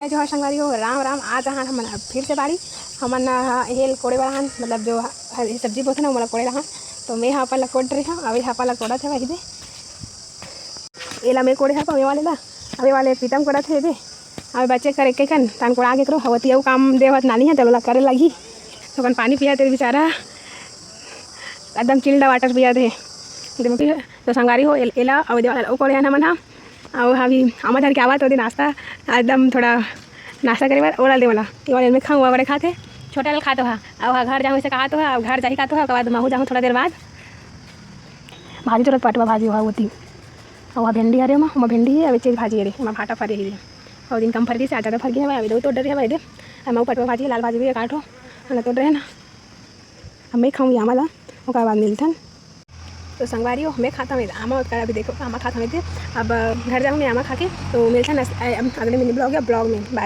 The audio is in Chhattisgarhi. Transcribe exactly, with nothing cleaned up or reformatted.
जोहार संगवारी हो, राम राम। आज आहन हमन अब फिर से बाड़ी, हमन, अ, हेल कोड़े बर आहन, मतलब जो ह-, ह-, सब्जी बोथे ना, ओमन ला कोड़े ला आहन। तो मैं ह अपन ला कोड़ रही हूँ, अभी ह अपन ला कोड़त हे वही दे। एला मैं कोड़े हव, अभी वाले ला, अभी वाले प्रीतम कोड़त हे दे। अभी बचे कर एक एक कन, तान कोड़ा के करो, हवती अउ काम देवत नानी है, चलो ला करे लगी। तो कन पानी पिया तेरे बेचारा, एकदम चिल्ड वाटर पिया दे। तो संगवारी हो, एल-, एला अउ दे वाला अउ कोड़े हन हमन हा। अउ अभी आमा धर के आवत ओदे नाश्ता, एकदम थोड़ा नाश्ता करे बर ओला दे वाला। ये वाले में खाऊँ, बड़े खाते, छोटा वाला खातो हा। अउ हा घर जाऊँ, इसे कहा तो हा, अब घर जाही का तो हा, ओकर बाद महू जाऊँ थोड़ा देर बाद। भाजी चोरत पटवा भाजी हा होती। अउ हा भिंडी हरे, ओमा, ओमा भिंडी हे, अउ एक चीज भाजी हरे, ओमा भाटा फरे ही। अउ दिन कम फर गई से, आज ज़्यादा फर गई हवे, अभी दो तोड़ डरे हवे दे। अउ महू पटवा भाजी, लाल भाजी भी काटो, हला तोड़ रहे ना। अब मैं खाऊंगी आमा ला, ओकर बाद मिलथन। तो संगवारी हो, मैं खाता हूँ आमा, ओकर अभी देखो आमा खाता हूँ। अब घर जाऊँ मैं आमा खा के, तो मिलथन अस-, अ-, अगले मिनी ब्लॉग या ब्लॉग में। बाय।